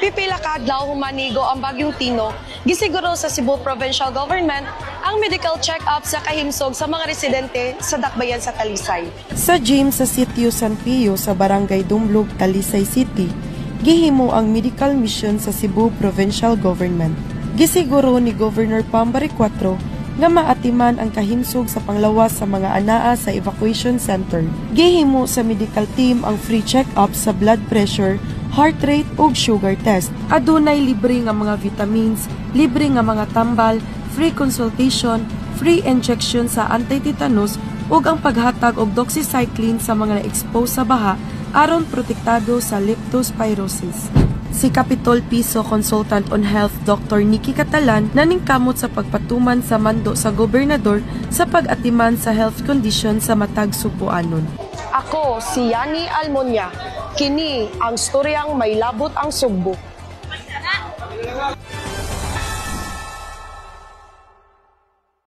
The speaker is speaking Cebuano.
Pipila ka adlaw human niigo ang bagyong Tino, gisiguro sa Cebu Provincial Government ang medical check-up sa kahimsog sa mga residente sa dakbayan sa Talisay. Sa gym sa Sitio San Pio sa Barangay Dumlog, Talisay City, gihimo ang medical mission sa Cebu Provincial Government. Gisiguro ni Governor Pam Baricuatro nga maatiman ang kahimsog sa panglawas sa mga anaa sa evacuation center. Gihimo sa medical team ang free check-up sa blood pressure, heart rate ug sugar test. Adunay libre nga mga vitamins, libre nga mga tambal, free consultation, free injection sa anti-tetanus ug ang paghatag og doxycycline sa mga na-expose sa baha aron protektado sa leptospirosis. Si Capitol Piso Consultant on Health Dr. Nikki Catalan naningkamot sa pagpatuman sa mando sa gobernador sa pag-atiman sa health condition sa matag Sugbuanon. Ako si Yani Almonia. Kini ang storyang may labot ang Sugbo.